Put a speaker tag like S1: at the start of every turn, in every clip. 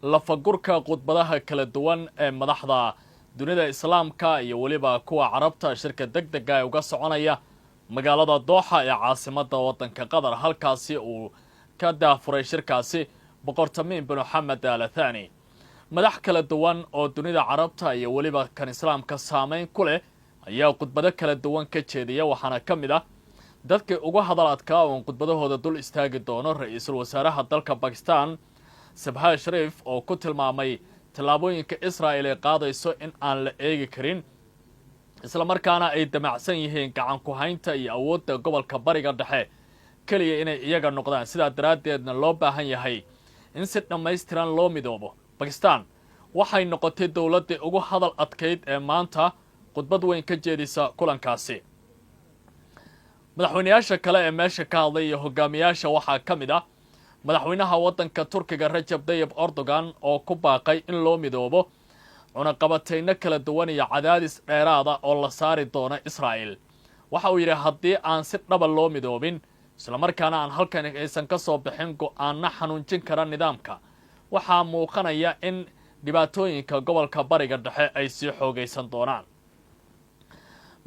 S1: Lafagurka khudbadaha kala duwan ee madaxda dunida Islaamka iyo weliba kuwa Carabta shirka deg dega ee uga soconaya magaalada Dooxa ee caasimadda waddanka Qatar, halkaasi uu ka daafuray shirkaasi Boqor Tamiim Binu Xamed Al Thani. Madax kala duwan oo dunida Carabta iyo weliba kan Islaamka saameyn ku leh ayaa khudbado kala duwan ka jeediya, waxaana ka mid ah dadkii uga hadal adkaa oon khudbadahooda dul istaagi doono ra-iisul wasaaraha dalka Bakistan, Shahbaaz Shariif, oo ku tilmaamay tallaabooyinka Israa'il ay qaadayso in aan la eegi karin, islamarkaana ay damacsan yihiin gacan ku haynta iyo awoodda gobolka Bariga Dhexe keliya inay iyaga noqdaan, sidaa daraaddeedna loo baahan yahay in si dhammaystiran loo midoobo. Bakistan waxay noqotay dowladdii ugu hadal adkayd ee maanta khudbad weyn ka jeedisa kulankaasi. Madaxweynayaasha kale ee meesha ka hadlay iyo hogaamiyaasha waxaa ka mid ah madaxweynaha waddanka Turkiga, Rajab Dayib Erdogan, oo ku baaqay in loo midoobo cunaqabatayno kala duwan iyo cadaadis dheeraada oo la saari doono Israa'il. Waxa uu yidhi, haddii aan si dhaba loo midoobin, islamarkaana aan halkan aysan ka soo bixin go'aano xanuunjin kara nidaamka, waxaa muuqanaya in dhibaatooyinka gobolka Bariga Dhexe ay sii xoogaysan doonaan.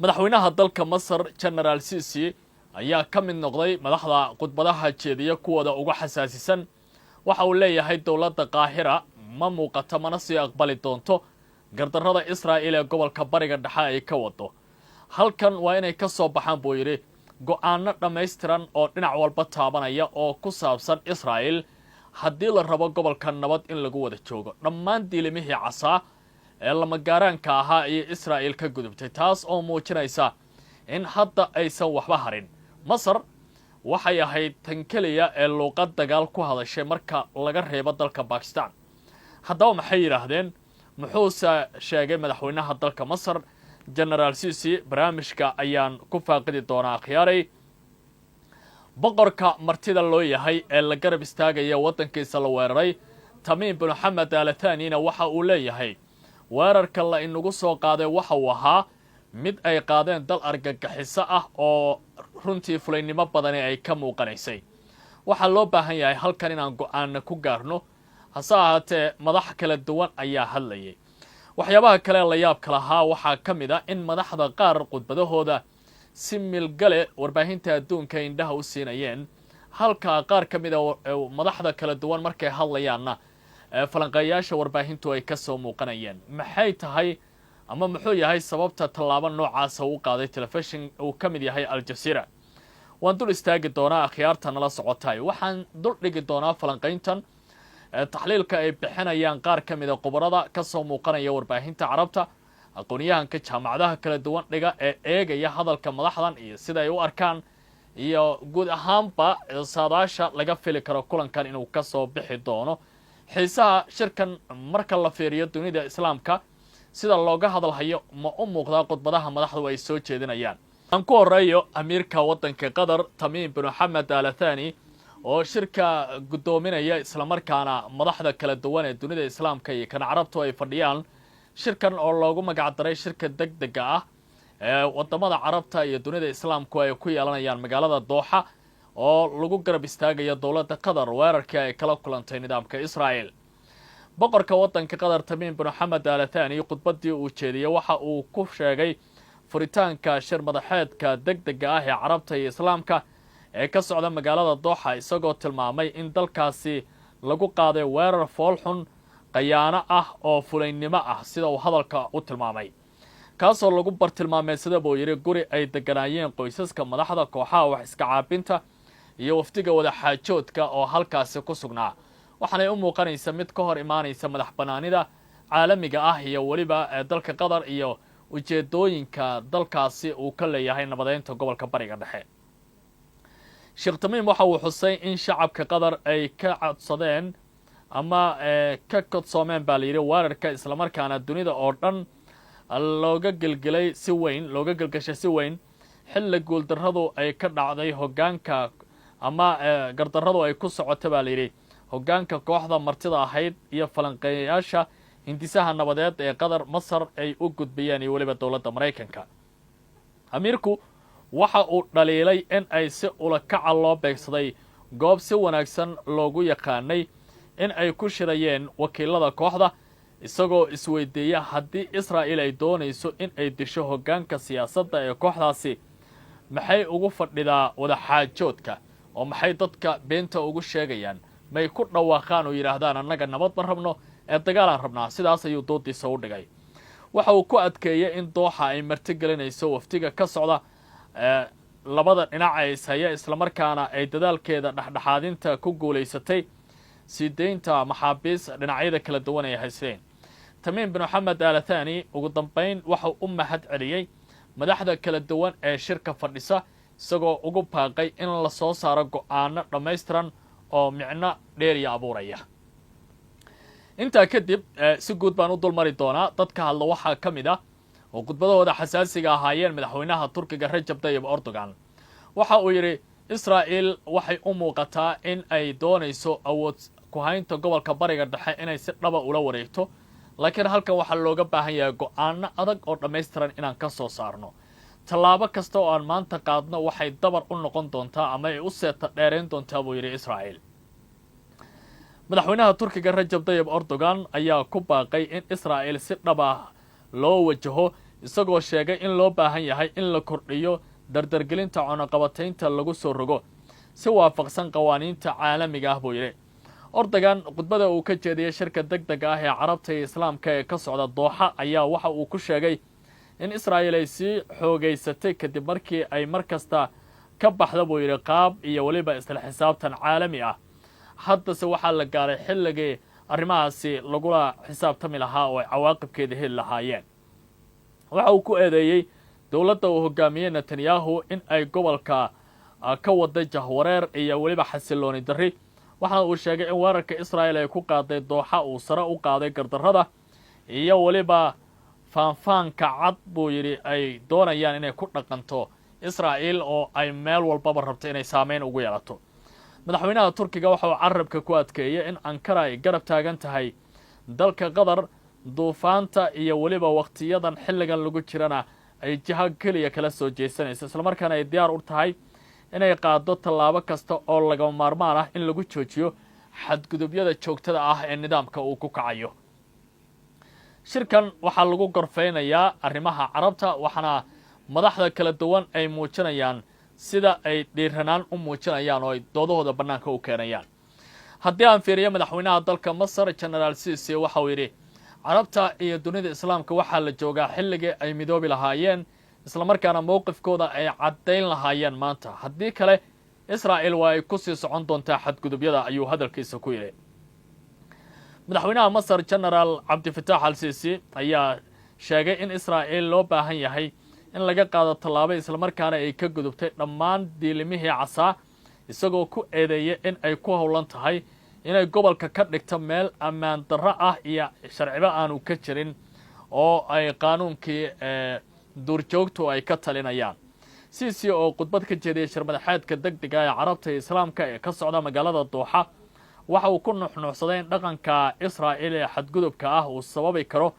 S1: Madaxweynaha dalka Masar, Genaraal Sisi, ayaa ka mid noqday madaxda khudbadaha jeediya kuwooda uga xasaasisan. Waxa uu leeyahay, dowladda Qaahira ma muuqato mana sii aqbali doonto gardarrada Israa'il ee gobolka Bariga Dhexe ay ka wado. Halkan waa inay ka soo baxaan, buu yidhi, go'aano dhammaystiran oo dhinac walba taabanaya oo ku saabsan Israa'il, haddii la rabo gobolka nabad in lagu wada joogo. Dhammaan diilimihii casaa ee lamagaaraanka ahaa ayay Israa'il ka gudubtay, taas oo muujinaysa in hadda aysan waxba harin. Masar waxay ahayd tan keliya ee luuqad dagaal ku hadashay marka laga reebo dalka Bakistan. Haddaba maxay yidhaahdeen? Muxuuse sheegay madaxweynaha dalka Masar, Genaraal Sisi? Barnaamijka ayaan ku faaqidi doonaa, akhyaaray. Boqorka martida loo yahay ee la garab istaagaya waddankiisa la weeraray, Tamiim Binu Xamed Alathanina, waxa uu leeyahay, weerarka la inagu soo qaaday waxa uu ahaa mid ay qaadeen dal argagixiso ah oo runtii fulaynimo badani ay ka muuqanaysay. Waxaa loo baahan yahay halkan inaan go'aana ku gaarno. Hase ahaatee, madax kala duwan ayaa hadlayay. Waxyaabaha kale la yaabka lahaa waxaa ka mid ah in madaxda qaar khudbadahooda si milgale warbaahinta adduunka indhaha u siinayeen, halka qaar ka mid a madaxda kala duwan markay hadlayaanna falanqeeyaasha warbaahintu ay ka soo muuqanayeen. Maxay tahay ama muxuu yahay sababta tallaabo noocaasa u qaaday telefishin uu ka mid yahay Al-Jazeera? Waan dul istaagi doonaa. Akhyaarta nala socotay, waxaan dul dhigi doonaa falanqayntan taxliilka ay bixinayaan qaar ka mida khubarada ka soo muuqanaya warbaahinta Carabta, aqoon-yahanka jaamacadaha kala duwan dhiga ee eegaya hadalka madaxdan iyo sida ay u arkaan iyo guud ahaanba saadaasha laga fili karo kulankan inuu ka soo bixi doono. Xiisaha shirkan marka la fiiriyo dunida Islaamka sida looga hadalhayo, ma u muuqdaa khudbadaha madaxdu ay soo jeedinayaan? Aan ku horeeyo amiirka waddanka Qatar, Tamiim Binu Xamed Alathani, oo shirka guddoominaya, islamarkaana madaxda kala duwan ee dunida Islaamka iyo kan Carabtu ay fadhiyaan shirkan oo loogu magac daray shirka deg dega ah ee wadamada Carabta iyo dunida Islaamku ay ku yeelanayaan magaalada Dooxa, oo lagu garab istaagayo dowladda Qatar weerarkii ay kala kulantay nidaamka Israa'el. Boqorka waddanka Qatar, Tamiim Binu Xamed Alathani, khudbaddii uu jeediyey waxa uu ku sheegay furitaanka shir madaxeedka deg dega ah ee Carabta iyo Islaamka ee ka socda magaalada Dooxa, isagoo tilmaamay in dalkaasi lagu qaaday weerar foolxun, qayaano ah oo fulaynimo ah, sida uu hadalka u tilmaamay, kaasoo lagu bartilmaameedsada, buu yidhi, guri ay deganaayeen qoysaska madaxda kooxaha wax iska caabinta iyo wafdiga wadaxaajoodka oo halkaasi ku sugnaa. Waxaanay u muuqanaysa mid ka hor imaanaysa madax banaanida caalamiga ah iyo weliba dalka Qatar iyo ujeedooyinka dalkaasi uu ka leeyahay nabadeynta gobolka Bariga Dhexe. Sheekh Tamiim waxa uu xusay in shacabka Qatar ay ka codsadeen ama ka kodsoomeen, baa la yidhi, weerarka, islamarkaana dunida oo dhan looga gelgelay si weyn, looga gelgashay si weyn, xilli guuldarradu ay ka dhacday hoggaanka ama gardarradu ay ku socota, baa la yidhi, hoggaanka kooxda martida ahayd iyo falanqeeyayaasha hindisaha nabadeed ee Qatar, Masar ay u gudbiyeen iyo weliba dowladda Maraykanka. Amiirku waxa uu dhaliilay in ay si ulakaca loo beegsaday goob si wanaagsan loogu yaqaanay. In ay ku shirayeen wakiilada kooxda, isagoo isweydiiya haddii Israa'il ay doonayso in ay disho hoggaanka siyaasadda ee kooxdaasi, maxay ugu fadhidaa wadaxaajoodka oo maxay dadka beenta ugu sheegayaan? May ku dhawaaqaan oo yidhaahdaan, "Annaga nabad ma rabno ee dagaalaan rabnaa"? Sidaas ayuu doodiisa u dhigay. Waxa uu ku adkeeyey in Dooxa ay martigelinayso waftiga ka socda labada dhinac ee ishaya, islamarkaana ay dadaalkeeda dhexdhexaadinta ku guulaysatay sii deynta maxaabiis dhinacyada kala duwan ay haysteen. Tamiim bin Moxamed Alathani ugu dambeyn waxau u mahad celiyey madaxda kala duwan ee shirka fadhisa, isagoo ugu baaqay in la soo saaro go'aano dhammaystiran oo micno dheeriya abuuraya. Intaa kadib si guud baan u dulmari doonaa. Dadka hadla waxaa ka mid ah oo khudbadahooda xasaasiga ahaayeen madaxweynaha Turkiga Rajab Tayib Erdogan. Waxa uu yidhi, Israa'il waxay u muuqataa in ay doonayso awood ku-haynta gobolka Bariga Dhexe inay si dhaba ula wareegto, laakiin halkan waxaa looga baahan yahay go'aano adag oo dhammaystiran inaan ka soo saarno. Tallaabo kasta oo aan maanta qaadno waxay dabar u noqon doontaa ama ay u seeta dheerayn doontaa, buu yidhi, Israa'il. Madaxweynaha Turkiga Rajab Tayib Erdogan ayaa ku baaqay in Israa'il si dhab ah loo wajaho, isagoo sheegay in loo baahan yahay in la kordhiyo dardargelinta cunaqabataynta lagu soo rogo si waafaqsan qawaaniinta caalamiga ah, buu yidhi Erdogan. Khudbada uu ka jeediyey shirka deg dega ah ee Carabta iyo Islaamka ee ka socda Dooxa ayaa waxa uu ku sheegay in Israa'il ay sii xoogaysatay kadib markii ay mar kasta ka baxda, buu yidhi, qaab iyo weliba isla xisaabtan caalami ah. Haddase waxaa la gaaray xilligii arrimahaasi lagula xisaabtami lahaa oo ay cawaaqibkeeda heli lahaayeen. Waxa uu ku eedeeyey dowladda uu hogaamiyey Netanyahu in ay gobolka ka waday jahwareer iyo weliba xasilooni darri. Waxaana uu sheegay in weerarka Israa'il ay ku qaaday Dooxa uu sare u qaaday gardarrada iyo weliba faanfaanka cad, buu yidhi, ay doonayaan inay ku dhaqanto Israa'iil oo ay meel walbaba rabto inay saameyn ugu yeelato. Madaxweynaha Turkiga waxa uu carabka ku adkeeyey in Ankara ay garab taagan tahay dalka Qatar duufaanta iyo weliba wakhtiyadan xilligan lagu jirana ay jiho keliya kala soo jeesanayso, islamarkaana ay diyaar u tahay inay qaado tallaabo kasta oo lagama maarmaan ah in lagu joojiyo xadgudubyada joogtada ah ee nidaamka uu ku kacayo. Shirkan waxaa lagu gorfeynayaa arrimaha Carabta, waxaana madaxda kala duwan ay muujinayaan sida ay dhiiranaan u muujinayaan oo ay doodahooda bannaanka u keenayaan. Haddii aan fiiriyo madaxweynaha dalka Masar, Genaraal Sisi, waxa uu yidhi, Carabta iyo dunida Islaamka waxaa la joogaa xilligii ay midoobi lahaayeen, islamarkaana mowqifkooda ay caddayn lahaayeen maanta. Haddii kale Israa'il waa ay kusii socon doontaa xadgudubyada, ayuu hadalkiisa ku yidhi. Madaxweynaha Masar, Genaraal Cabdifitaax al Sisi, ayaa sheegay in Israa'iil loo baahan yahay in laga qaado tallaabo, islamarkaana ay ka gudubtay dhammaan diilimihii casaa, isagoo ku eedeeyay in ay ku howlan tahay inay gobolka ka dhigto meel ammaan darro ah iyo sharcibo aanu ka jirin oo ay qaanuunkii duurjoogtu ay ka talinayaan. Sisi oo khudbad ka jeediyay shirmadaxeedka deg dega ee Carabta iyo Islaamka ee ka socda magaalada Dooxa waxa uu ku nuxnuuxsaday in dhaqanka Israa'iil ee xadgudubka ah uu sababi karo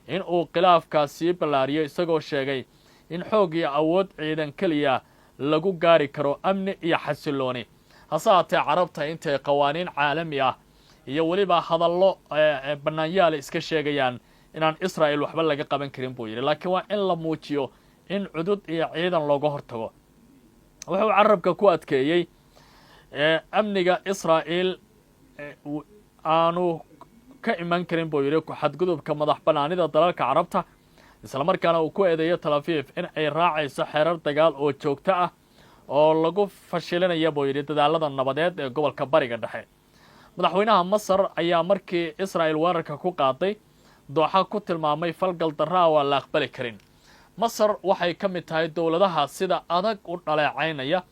S1: in uu khilaafka sii ballaariyo, isagoo sheegay in xoog iyo awood ciidan keliya lagu gaari karo amni iyo xasilooni. Hase haatee Carabta intay qawaaniin caalami ah iyo weliba hadallo bannaanyaala iska sheegayaan inaan Israa'il waxba laga qaban karin, buu yidhi, laakiin waa in la muujiyo in cudud iyo ciidan looga hortago. Wuxuu carabka ku adkeeyey amniga Israa'iil aanu ka iman karin, buu yidhi, xadgudubka madax bannaanida dalalka Carabta, islamarkaana uu ku eedeeyo Tel Aviv in ay raacayso xeerar dagaal oo joogto ah oo lagu fashilinaya, buu yidhi, dadaalada nabadeed ee gobolka Bariga Dhexe. Madaxweynaha Masar ayaa markii Israa'il weerarka ku qaaday Dooxa ku tilmaamay falgal darraa oo aan la aqbali karin. Masar waxay ka mid tahay dowladaha sida adag u dhaleecaynaya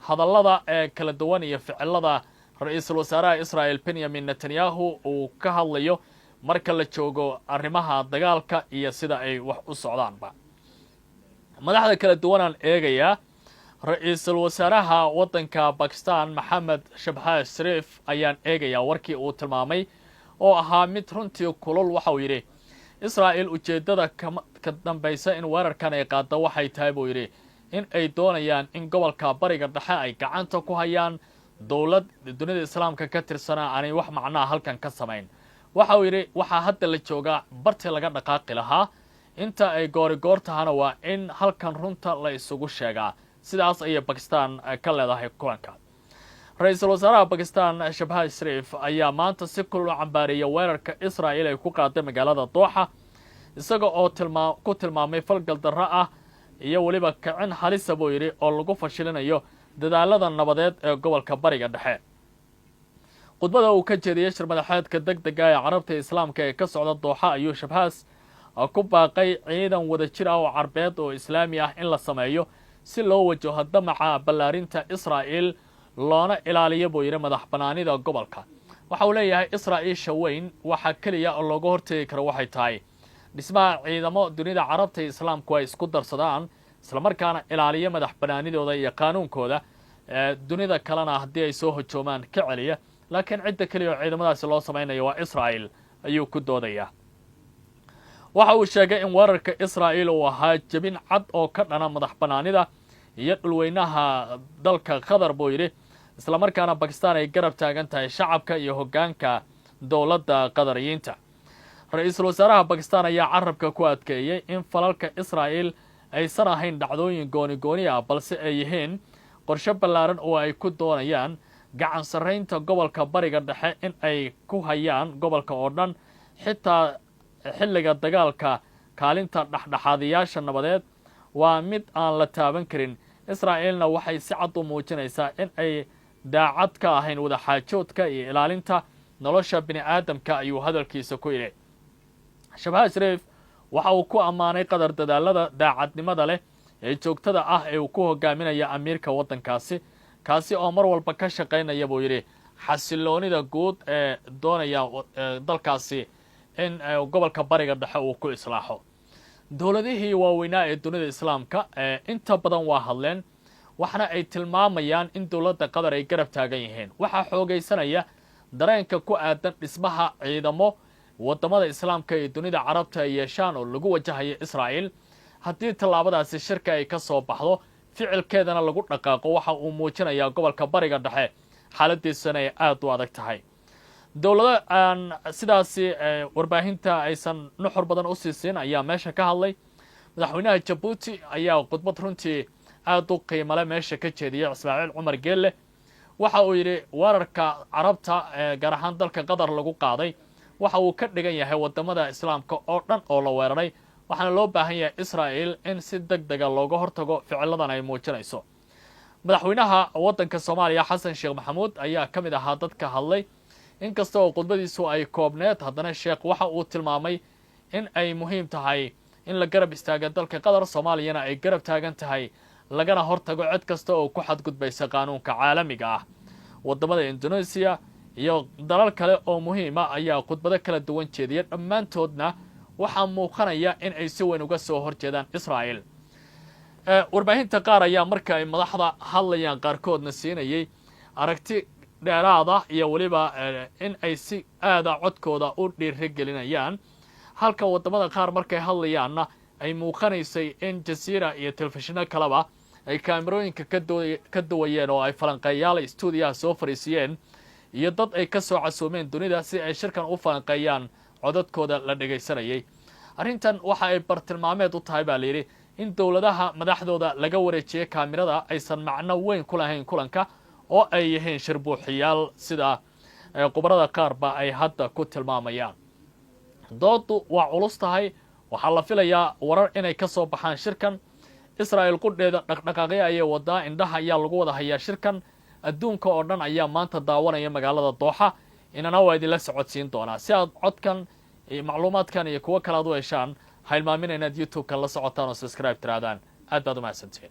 S1: hadallada ee kala duwan iyo ficilada ra-iisul wasaaraha Israa'il Benyamin Netanyahu uu ka hadlayo marka la joogo arrimaha dagaalka iyo sida ay wax u socdaanba. Madaxda kala duwanaan eegayaa. Ra-iisul wasaaraha waddanka Bakistan, Maxamed Shabhaaz Shariif, ayaan eegayaa warkii uu tilmaamay oo ahaa mid runtii kulul. Waxa uu yidhi, Israa'il ujeeddada ka dambaysa in weerarkan ay qaaddo waxay tahay, buu yidhi, in ay doonayaan in gobolka Bariga Dhexe ay gacanta ku hayaan. Dowlad dunida Islaamka ka tirsana aanay wax macnaha halkan ka samayn. Waxa uu yidhi waxaa hadda la joogaa bartii laga dhaqaaqi lahaa, inta ay goori goor tahana waa in halkan runta la isugu sheegaa. Sidaas ayay Bakistan ka leedahay kulanka. Ra-iisul wasaaraha Bakistan Shahbaaz Shariif ayaa maanta si kulul u cambaareeyay weerarka Israa'il ay ku qaaday magaalada Dooxa, isaga oo ku tilmaamay falgal darro ah iyo weliba kicin halisa, buu yidhi, oo lagu fashilinayo dadaalada nabadeed ee gobolka Bariga Dhexe. Khudbada uu ka jeediyey shir madaxeedka deg dega ee Carabta Islaamka ee ka socda Dooxa ayuu Shahbaaz ku baaqay ciidan wada jir ah oo Carbeed oo Islaami ah in la sameeyo si loo wajaho damaca ballaarinta Israa'il, loona ilaaliyo, buu yidhi, madax banaanida gobolka. Waxa uu leeyahay Israa'iisha weyn waxa keliya oo looga hortegi karo waxay tahay dhismaha ciidamo dunida Carabta iyo Islaamku ay isku darsadaan, islamarkaana ilaaliyo madax banaanidooda iyo qaanuunkooda, dunida kalena haddii ay soo hojoomaan ka celiya. Laakiin cidda keliya oo ciidamadaasi loo samaynayo waa Israa'il, ayuu ku doodayaa. Waxa uu sheegay in weerarka Israa'il uu ahaa jebin cad oo ka dhana madax banaanida iyo dhulweynaha dalka Qatar, buu yidhi, islamarkaana Bakistan ay garab taagan tahay shacabka iyo hoggaanka dowladda Qadariyiinta. Ra-iisul wasaaraha Bakistan ayaa carabka ku adkeeyey in falalka Israa'il aysan ahayn dhacdooyin gooni gooni ah, balse ay yihiin qorshe ballaaran oo ay ku doonayaan gacan sarraynta gobolka Bariga Dhexe in ay ku hayaan gobolka oo dhan, xitaa xilliga dagaalka. Kaalinta dhexdhexaadiyaasha nabadeed waa mid aan la taaban karin. Israa'iilna waxay si cad u muujinaysaa in ay daacad ka ahayn wadaxaajoodka iyo ilaalinta nolosha bini aadamka, ayuu hadalkiisa ku yidhi. Shahbaaz Shariif waxa uu ku ammaanay Qatar dadaalada daacadnimada leh ee joogtada ah ee uu ku hogaaminaya amiirka waddankaasi, kaasi oo mar walba ka shaqaynaya, buu yidhi, xasiloonida guud ee doonaya dalkaasi in gobolka Bariga Dhexe uu ku islaaxo. Dowladihii waaweynaa ee dunida Islaamka inta badan waa hadleen, waxaana ay tilmaamayaan in dowladda Qatar ay garab taagan yihiin. Waxaa xoogaysanaya dareenka ku aadan dhismaha ciidamo waddamada Islaamka iyo dunida Carabta ay yeeshaan oo lagu wajahayo Israa'il. Haddii tallaabadaasi shirka ay ka soo baxdo, ficilkeedana lagu dhaqaaqo, waxa uu muujinayaa gobolka Bariga Dhexe xaaladiisana ay aada u adag tahay. Dowlado aan sidaasi warbaahinta aysan nuxur badan u siisiin ayaa meesha ka hadlay. Madaxweynaha Jabuuti ayaa khudbad runtii aada u qiimale meesha ka jeediyay. Ismaaciil Cumar Geelle waxa uu yidhi weerarka Carabta, gaar ahaan dalka Qatar lagu qaaday, waxa uu ka dhigan yahay waddamada Islaamka oo dhan oo la weeraray, waxaana loo baahan yahay Israa'il in si deg dega looga hortago ficiladan ay muujinayso. Madaxweynaha waddanka Soomaaliya Xasan Sheekh Maxamuud ayaa ka mid ahaa dadka hadlay. Inkasta oo khudbadiisu ay koobneed, haddana Sheekh waxa uu tilmaamay in ay muhiim tahay in la garab istaaga dalka Qatar, Soomaaliyana ay garab taagan tahay, lagana hortago cid kasta oo ku xadgudbaysa qaanuunka caalamiga ah. Waddamada Indonesia iyo dalal kale oo muhiima ayaa khudbado kala duwan jeediya. Dhammaantoodna waxaa muuqanaya in ay si weyn uga soo horjeedaan Israa'il. Warbaahinta qaar ayaa marka ay madaxda hadlayaan qaarkoodna siinayay aragti dheeraada iyo weliba in ay si aada codkooda u dhiirigelinayaan, halka waddamada qaar markay hadlayaanna ay muuqanaysay in Jaziira iyo telefishino kaleba ay kaamirooyinka ka duwayeen oo ay falanqeeyaal stuudiyaha soo fariisiyeen iyo dad ay ka soo casuumeen dunida si ay shirkan u falanqeeyaan codadkooda la dhegaysanayay. Arrintan waxa ay bartilmaameed u tahay, baa layidhi, in dowladaha madaxdooda laga wareejiyey kaamirada aysan macno weyn ku lahayn kulanka oo ay yihiin shirbuuxiyaal, sida khubarada qaarba ay hadda ku tilmaamayaan. Doodu waa culus tahay. Waxaa la filayaa warar inay ka soo baxaan shirkan. Israa'il qudheeda dhaqdhaqaaqyo ayay wadaa. Indhaha ayaa lagu wada hayaa shirkan. Adduunka oo dhan ayaa maanta daawanaya magaalada Dooxa. Inana waa idinla socodsiin doonaa. Si aad codkan iyo macluumaadkan iyo kuwo kale aad u heshaan, ha ilmaamina inaad YouTube-kan la socotaan oo subscribe tirahdaan. Aad baad u mahadsantihiin.